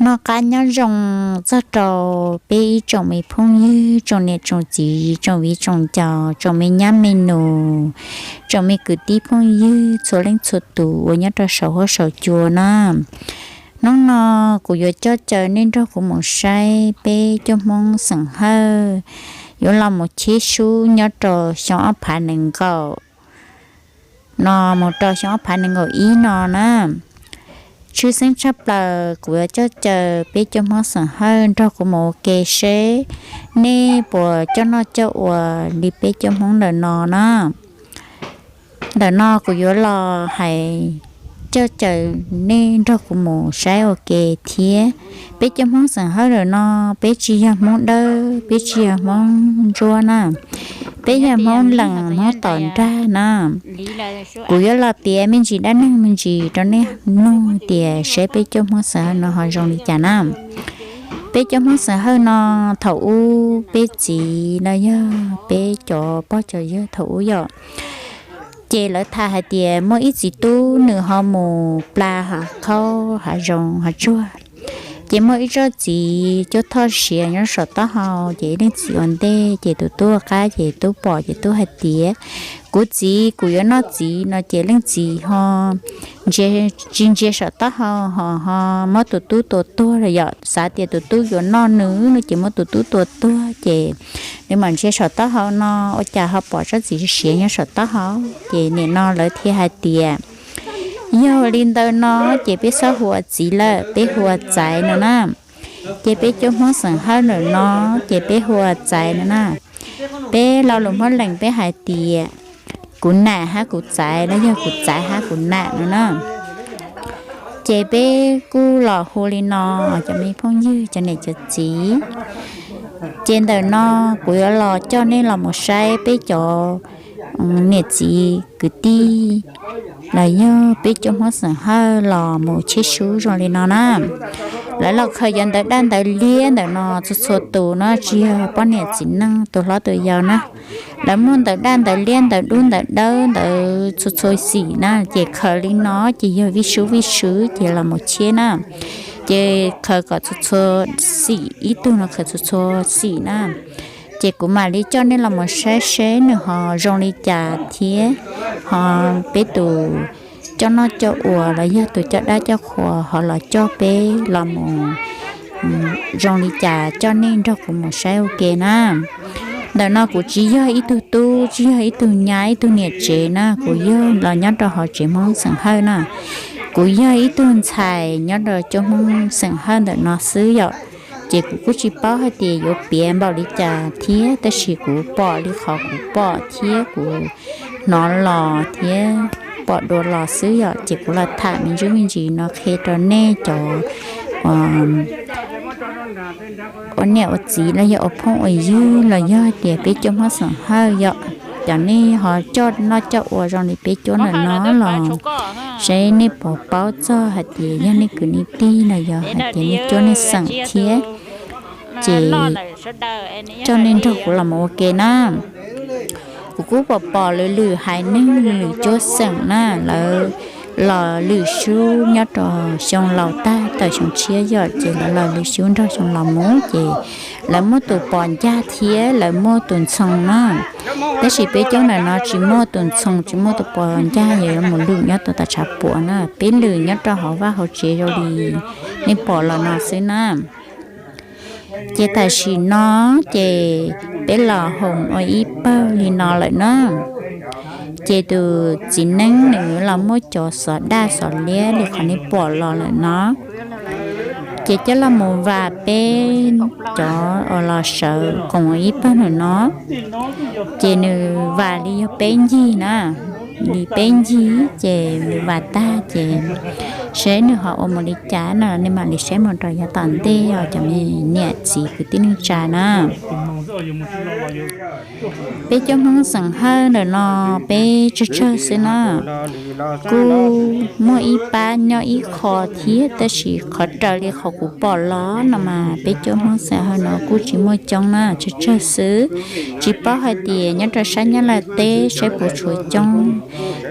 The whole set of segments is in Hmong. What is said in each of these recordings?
Noj qab nyob zoo txog rau peb ib tsoom me phooj ywg, tsoom niam tsoom txiv, tsoom viv tsoom ncaus, tsoom me nyab me nus, tsoom me kwv tij phooj ywg txhua leej txhua tus uas nyob rau saum huab saum cua na. Hnub no kuv yuav coj caw nej nrog kuv mus saib peb cov Hmoob xeem Hawj yuav los mus cheb sub nyob rau xyoo ob phav nees nkaum no mus rau xyoo ob phav nees nkaum ib no na. Tshwj xeeb tshaj plaws kuv yuav coj caw peb cov Hmoob xeem Hawj nrog kuv mus ua ke seb nej puas coj noj coj ua li peb cov Hmoob ntawm no na. Ntawm no kuv yuav los hais coj caw nej nrog kuv mus saib ua ke thiab. Peb cov Hmoob xeem Hawj ntawm no, peb tsis yog Hmoob Dawb, peb tsis yog Hmoob Ntsuab na, peb yog Hmoob Lees, Hmoob Tom Nrag na. Kuv yuav los piav me ntsis dab neeg me ntsis rau nej mloog tias saib peb cov Hmoob xeem Hawj no ho zoo li cas na. Peb cov Hmoob xeem Hawj no, thaum ub peb txiv los yog peb cov pog cov yawg thaum ub yom, ces lawv tham hais tias muaj ib txiv tub nws ho mus pla hav khaub hav zoov hav tsuag. Ces muaj ib tsob txiv cuab thoj siav nyob saum taub hau, ces leej txiv ua ntej, ces tus tub ua qab, ces tub pom ces tub hais tias, kuv txiv, kuv yuav noj txiv no. Ces leej txiv ho ntsia, tsis ntsia saum taub hau ho ho muab tus tub tua tuag lawm yom, xav tias tus tub yuav noj nws no ces muab tus tub tua tuag. Ces nws mam ntsia saum taub hau no ua cas ho pom tsob txiv siav nyob saum taub hau. Ces nim no lawv thiaj hais tias, yog li ntawd no ces peb txhob hu ua txiv lawm, peb hu ua txaiv no na. Ces peb cov Hmoob xeem Hawj ntawm no, ces peb hu ua txaiv no na. Peb lo lus Hmoob Lees peb hais tias kuv nam hab kuv txaiv los yog kuv txaiv hab kuv nam no na. Ces peb kuj los hu li no, cov me phooj ywg, cov niam cov txiv. Ces ntawm no kuv yuav los coj nej los mus saib peb cov niam txiv kwv tij los yog peb cov Hmoob xeem Hawj los mus cheb sub zoo li no na. Lawv los khaws cov ntawv daj ntawv liab ntawm no txhua txhua tus no, tsis yog poj niam txiv neej tus hlob tus yau na. Lawv muaj ntawv daj ntawv liab ntawv dub ntawv dawb ntawd txhua txhua xim na, ces khaws li no ces yog vij sub vij sub ces los mus cheb na. Ces khaws kom txhua txhua xim, ib tug no khaws txhua txhua xim na. Ces kuv mam li coj nej los mus saib seb nws ho zoo li cas thiab ho peb tus coj noj coj ua los yog tus coj dab coj qhua ho los coj peb los mus zoo li cas, coj nej nrog kuv mus saib ua ke na. Ntawm no kuv tsis yog ib tug tub, tsis yog ib tug nyab, ib tug niam tsev na, kuv yog los nyob rau hauv tsev Hmoob xeem Hawj na. Kuv yog ib tug ntxhais nyob rau cov Hmoob xeem Hawj ntawm no xwb yom. Ces kuv kuj tsis paub hais tias yuav piav npaum li cas thiab, tab sis kuv pom li qhov kuv pom thiab kuv hnov los thiab pom dua los xwb yom. Ces kuv los tham me ntsis me ntsis no qhia rau nej cov ua niam ua txiv los yog ua phooj ua ywg los yog hais tias peb cov Hmoob xeem Hawj yom, cov nej ho coj noj coj ua zoo li peb cov ntawm no los, saib nej puas paub txog hais tias yog nej kwv nej tij los yog hais tias nej cuab nej xeem thiab. Ces coj nej nrog kuv los mus ua ke na. Kuv kuj pom pom lwm lwm haiv neeg lwm lwm cuab xeem na, lawv los lwm sub nyob rau xyoo laus tag tawm xyoo tshiab yom, ces lawv los lwm sub nrog xyoo laus mus, ces lawv muaj tus pos ncag thiab lawv muaj tus ntxhoo na. Tab sis peb cov ntawm no tsis muaj tus ntxhoo, tsis muaj tus pos ncag, yog yuav mus lwm nyob rau tom tshav puam na, peb lwm nyob rau hauv vaj hauv tsev zoo li nej pom los no xwb na. Ces tam sim no ces peb los hoos ua ib pawg li no lawm na. Ces tus txiv neeb nws los muab cov xov daj xov liab li qhov nej pom los lawm no, ces coj los mus vam peb cov uas los sawv koom ua ib pawg ntawm no. Ces nws vam li yog peb ncig na, li peb ncig, ces nws vam tag ces saib nws ho ua mus li cas no nej mam li saib mus rau yav tom ntej os cov me niam txiv kwv tij neej tsa na. Peb cov Hmoob xeem Hawj ntawm no peb tsawg tsawg xwb na, kuj muaj ib pab nyob ib qho thiab, tab sis qhov raws li qhov kuv pom los no mas peb cov Hmoob xeem Hawj no kuj tsis muaj coob na, tsawg tsawg xwb. Tsis paub hais tias nyob rau sab Nyab Laj teb saib puas tshuav coob,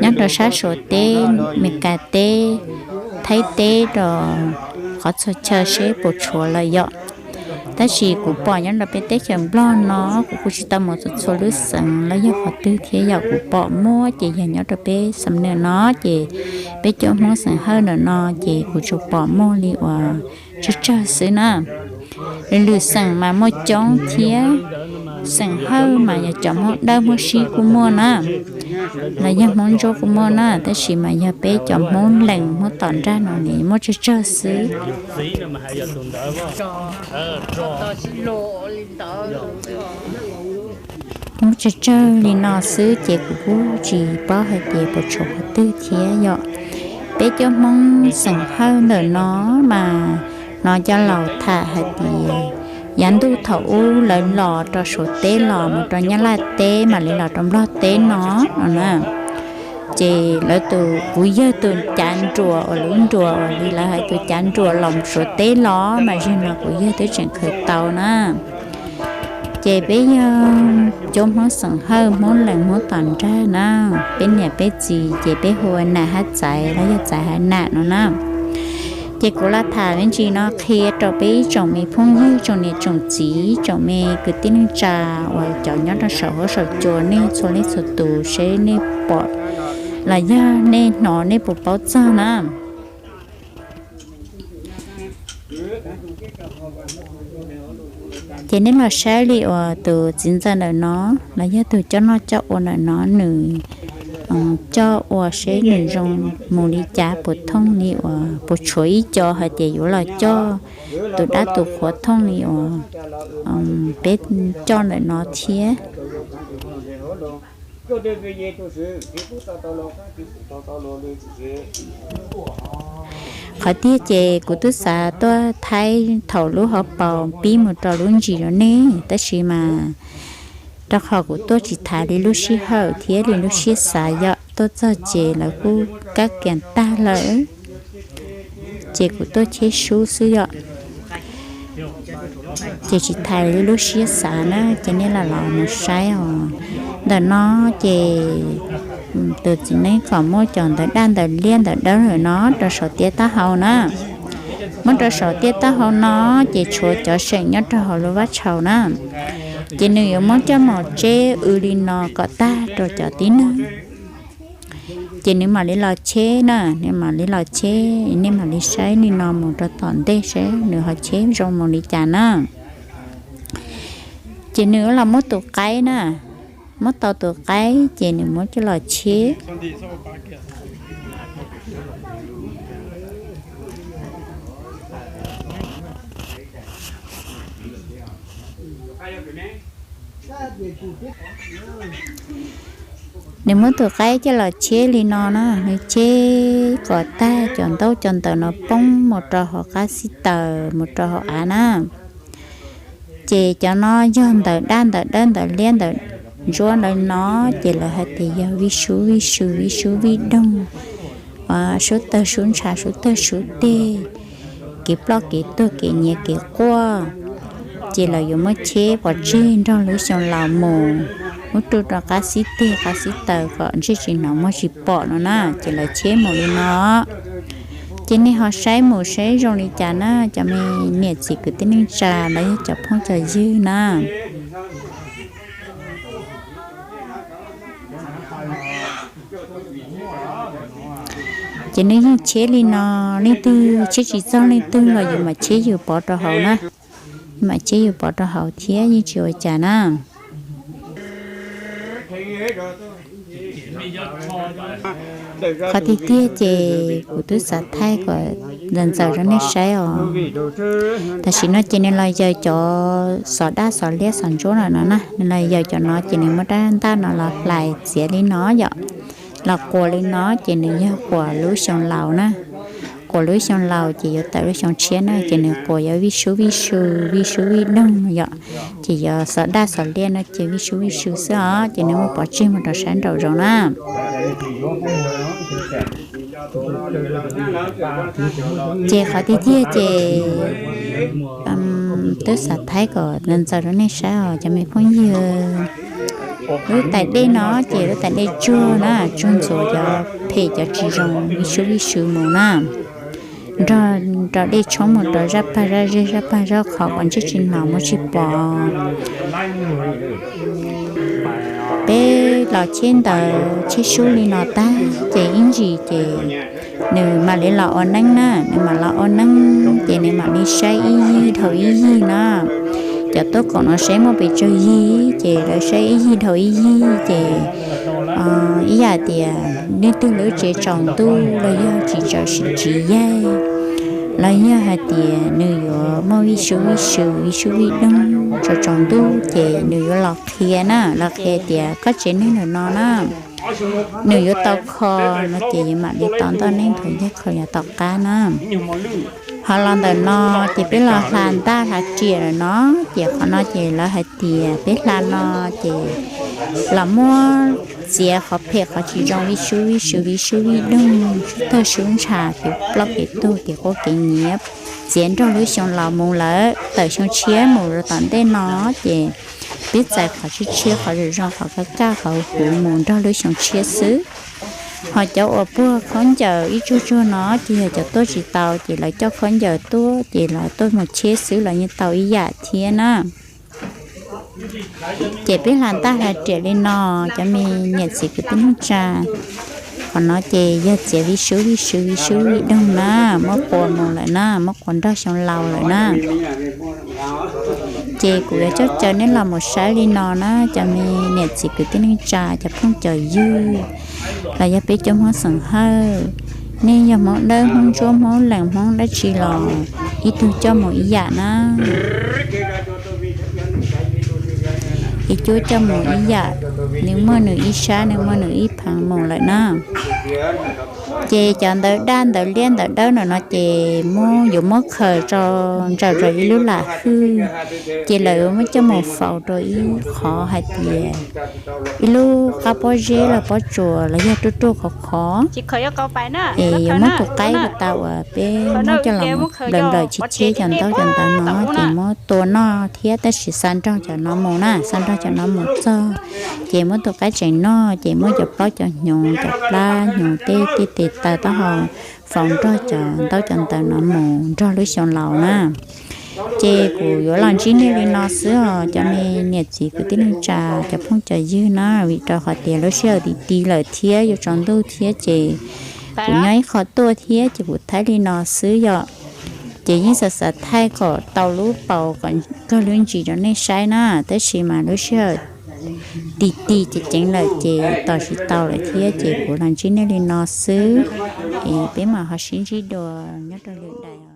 nyob rau sab Suav teb, Meskas teb, Thaib teb rau qhov txhua chaw seb puas tshuav lawm yom. Tab sis kuv pom nyob rau peb teb chaws Nplog no, kuv kuj tsis tau mus txhua txhua lub xeev los yog qhov twg thiab yom, kuv pom muaj ces yog nyob rau peb Xam Nuas no ces peb cov Hmoob xeem Hawj ntawm no ces kuv tsuas pom muaj li uas tsawg tsawg xwb na. Lwm lwm xeem mas muaj coob thiab. Xeem Hawj mas yog cov Hmoob Dawb Hmoob Sib kuj muaj na, los yog Hmoob Ntsuab kuj muaj na, tab sis mas yog peb cov Hmoob Lees Hmoob Tom Nrag no ne muaj tsawg tsawg xwb. Muaj tsawg tsawg li no xwb ces kuv kuj tsis paub hais tias puas tshuav qhov twg thiab yom. Peb cov Hmoob xeem Hawj ntawm no mas hnov cov laus tham hais tias yav ntuj thaum ub lawv los rau Suav teb los mus rau Nyab Laj teb mam li los rau Nplog teb no no na. Ces lawv tus, kuv yawg tus cav nruas uas lub nruas uas li lawv hais tus cav nruas los Suav teb los mas zaum no kuv yawg twb tseem khaws tau na. Ces peb yog cov Hmoob xeem Hawj, Hmoob Lees, Hmoob Tom Nrag na, peb niam peb txiv ces peb hu ua nam hab txaiv los yog txaiv hab nam no na. Ces kuv los tham me ntsis no qhia rau peb ib tsoom me phooj ywg, tsoom niam tsoom txiv, tsoom me kwv tij neej tsa uas cov nyob rau saum huab saum cua nej txhua leej txhua tus seb nej pom los yog nej hnov nej puas paub txog na. Ces nej los saib li uas tus txiv ntxawm ntawm no los yog tus coj noj coj ua ntawm no nws coj ua seb nws zoo mus li cas, puas thooj li uas puas tshuav ib co hais tias yuav los coj tus dab tus qhuav thooj li uas peb coj ntawm no thiab. Qhov tiag ces kuv twb xav tuaj thaij thaum lub hauv paus pib mus rau lub ntsis rau nej, tab sis mas rau qhov kuv tuaj tsis thav li lub sij hawm thiab li lub siab xav yom, tuaj txog ces lawv kuj kab kias tag lawm, ces kuv tuaj cheb sub xwb yom. Ces tsis thav li lub siab xav na, ces nej los los mus saib os. Ntawm no ces tus txiv neeb kom muab cov ntawv daj ntawv liab ntawv dawb ntawm no rau saum tiaj taub hau na. Muab rau saum tiaj taub hau no ces tshuav cov seem nyob rau hauv lub vaj tshau na. Ces nws yuav muab coj mus tseb w li no kom tag rau cov tib neeg. Ces nws mam li los cheb na, nws mam li los cheb, nej mam li saib li no mus rau tom ntej seb nws ho cheb zoo mus li cas na. Ces nws los muab tus qaib na, muab tau tus qaib ces nws muab coj los cheb. Nws muab tus qaib coj los cheb li no na, nws cheb kom tag cov ntaub cov ntawv no poob mus rau hauv qab xib taws mus rau hauv av na. Ces cov no yog ntawv daj ntawv dawb ntawv liab ntawv ntsuab ntawv no, ces lawv hais tias yog vij sub vij sw vij sub vij doog, sub tawg sub ntsha sub tawg sub teg, kev ploj kev tuag kev nyiav kev quaj. Ces lawv yuav muab cheb pov tseg nrog lub xyoo laus mus, muab rub rau qab xib teg qab xib taws kom ntsej tsis hnov muag tsis pom no na, ces lawv cheb mus li no. Ces nej ho saib mus saib zoo li cas na cov me niam txiv kwv tij neej tsa los yog cov phooj cov ywg na. Ces nws yeej cheb li no, leej twg cheb tsis txog leej twg los yus mam cheb yus pov rau hauv na, mam cheb yus pov rau hauv thiab yeej tsis ua cas na. Qhov tiag tiag ces kuv twb xav thaij kom ntxaws ntxaws rau nej saib os. Tam sim no ces nws los yaws cov xov daj xov liab xov ntsuab no no na, nws los yaws cov no ces nws muab rab ntaj no los hlais txiav li no yom, los quas li no ces nws yog quas lub xyoo laus na. Quas lub xyoo laus ces yuav tawm lub xyoo tshiab na, ces nws quas yuav vij sub vij sw, vij sub vij doog no yom. Ces yuav xov daj xov liab no ces vij sub vij sw xwb os, ces nws muab pov tseg mus rau sab nraum zoov na. Ces qhov tiag tiag ces twb xav thaij kom ntxaws ntxaws rau nej saib os cov me phooj ywg. Lub tais dej no ces lub tais dej tsuag na, tsuag ntxuav cov phem cov tsis zoo vij sub vij sw mus na. nrog rau dej tshoob mus rau zaj pag zaj zej zaj pag zaj qhov kom ntsej tsis hnov muab tsis pom. Peb los cheb ntawd cheb sub li no tag ces ib ntsis ces nws mam li los ua neeb na, nws mam los ua neeb ces nws mam li saib ib yig dhau ib yig na. Cov tuaj koom no saib muaj pes tsawg yig ces lawv saib ib yig dhau ib yig ces ib yam tias leej twg lub tsev tsaus ntuj los yog tsis txawm sim tsiv yaig, los yog hais tias nws yuav muaj vij sub vij sw vij sub vij doog tsaus tsaus ntuj ces nws yuav los qhia na, los qhia tias koj tsev neeg ntawm no na, nws yuav tau kho no ces yuav mam li tau ntoj neeb nthav yog kho yav tom qab na. Ho los ntawm no ces peb los hla ntaj hla riam lawm no, ces qhov no ces lawv hais tias peb hla no ces los muab txiav qhov phem qhov tsis zoo vij sub vij sw vij sub vij doog sub tawg sub ntsha kev ploj kev tuag kev quaj kev nyiav, txiav nrog lub xyoo laus mus lawm tawm xyoo tshiab mus rau tom ntej no ces peb txais qhov tshiab tshiab qhov zoo zoo qhov kaj kaj qhov huv mus nrog lub xyoo tshiab xwb. Ho cov uas puag khaub ncaws ib tsuag tsuag no ces yog cov tuaj tsis tau ces lawv coj khaub ncaws tuaj ces lawv tuaj mus cheb xwb los yeej tau ib yam thiab na. Ces peb hla ntaj hla riam li no, cov me niam txiv kwv tij neej tsa, qhov no ces yog txiav vij sub vij sw vij sub vij doog na, muab quas mus lawm na, muab quas nrog xyoo laus lawm na. Ces kuv yuav coj caw nej los mus saib li no na, cov me niam txiv kwv tij neej tsa cov phooj cov ywg, los yog peb cov Hmoob xeem Hawj, nej yog Hmoob Dawb Hmoob Ntsuab Hmoob Lees Hmoob dab tsi los ib tug coj mus ib yam na. Ib cuab coj mus ib yam, nws muaj nws ib sab nws muaj nws ib pheev mus lawm na. Ces cov ntawv daj ntawv liab ntawv dawb ntawm no ces muab yuav muab khaws tso ntsawm rau ib lub lam hwj, ces lawv yuav muab coj mus faus rau ib qhov hais tias ib lub qab pob zeb los pob tsuas los yog ruaj ruaj khov khov. Es yuav muab tus qaib uas tas uas peb muab coj los nplawm nplawm cheb cheb cov ntaub cov ntawv no ces muab tua noj thiab, tab sis xa nrog cov no mus na, xa nrog cov no mus txog ces muab tus qaib tseem noj ces muab cov plaub cov hnyuv cov plab hnyuv tej tej tes taw taub hau faus nrog cov ntaub cov ntawv no mus nrog lub xyoo laus na. Ces kuv yuav los ntsib nej li no xwb os cov me niam txiv kwv tij neej tsa cov phooj cov ywg na, vim rau qhov tias lub sij hawm ti ti lawm thiab yuav tsaus ntuj thiab ces kuv nyob ib qho tuaj thiab ces kuv thaij li no xwb yom. Ces yeej xav xav thaij kom tau lub paus kom kawg lub ntsis rau nej saib na, tab sis mas lub sij hawm ti ti ceev ceev lawm ces tos tsis tau lawm thiab ces kuv los ntsib nej li no xwb. Es peb mam ho sib ntsib dua nyob rau lwm daim.